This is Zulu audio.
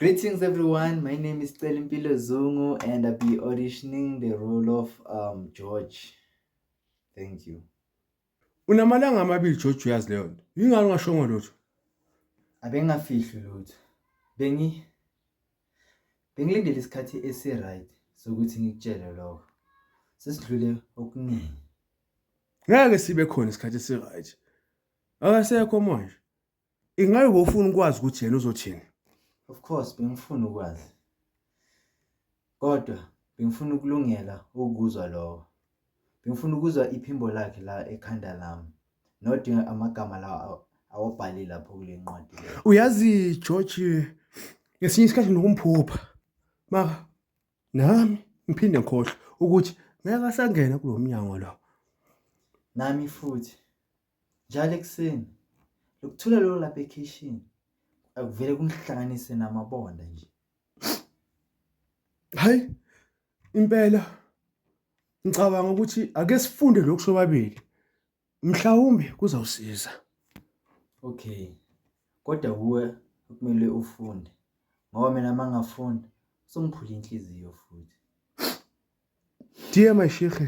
Greetings everyone, my name is Celimpilo Zungu and I'll be auditioning the role of George. Thank you. Unamalanga amabili George uyazi leyo nto. Yingani ungashongo lutho? Abengafihli lutho. Bengi Bengilindele isikhathi esi-right sokuthi ngikutshele lokho. Sesidlule okuningi. Ngeke sibe khona isikhathi esi-right. Akasekho manje. Ingabe bofuna ukwazi ukuthi yena uzothini? Of course bengifuna ukwazi. Kodwa bengifuna ukulungela ukuzwa lokho. Bengifuna ukuzwa iphimbo lakhe la ekhanda lami. Not amagama la awabhali lapho kule ncwadi le. Uyazi George ngesinye isikhathi nokumphupha. Mara nami ngiphinde ngikhohlwe ukuthi ngeke asangena kulo mnyango lo. Nami futhi njalo ekuseni lokuthula lolo lapha ekhishini akuvele kungihlanganise namabonda nje. Hayi impela ngicabanga ukuthi ake sifunde lokhu sobabili. Mhlawumbe kuzawusiza. Okay. Kodwa kuwe kumele ufunde ngoba mina mangafunda songiphula inhliziyo futhi. Dear my sheikh.